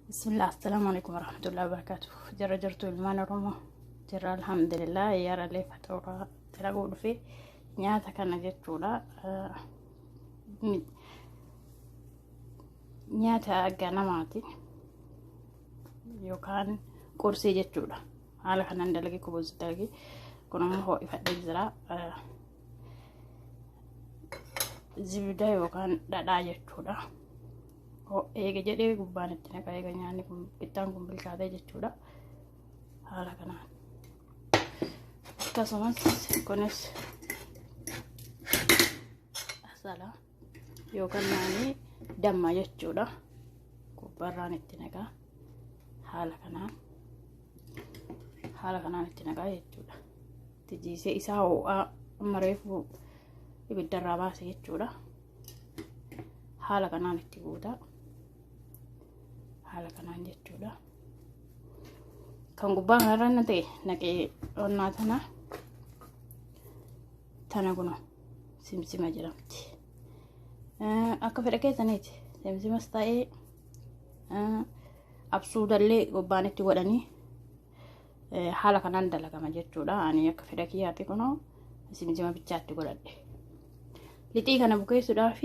Bismillah, assalaamu alaikum warahmatullahi wabarakatuh. Jara jirtu ilmaan Oromoo. Jara alhamdulillah yaaralee faxooraa dalaguu dhufe nyaata kana jechuudha. Nyaata ganamaati yookaan qursii jechuudha. Haala kanaan dalagee kubuusi dalagee kun immoo ho'ifadhee jira. Zibida yookaan dhadhaa jechuudha. Eega jedhee gubbaan itti naqa eega nyaanni kun qixxaan kun bilchaatee jechuudha. Haala kanaan. Akkasumas kunis asala yookaan naanii damma jechuudha. Gubbaarraan itti naqaa. Haala kanaan. Haala kanaan itti naqaa jechuudha. Itti jiisee isaa ho'aa amma reefu ibiddarraa baase jechuudha. Haala kanaan itti guuta. Haala kanaan jechuudha. Kan gubbaa kanarra na ta'e naqee onnaa tana tana kuno simsima jedhamti. Akka fedha keessaniiti. Simsimas ta'ee absuudallee gubbaan itti godhanii haala kanaan dalagama jechuudha. Ani akka fedha kiyyaatti kunoo simsima bichaatti godhadhe. Lixii kana bukeessuudhaaf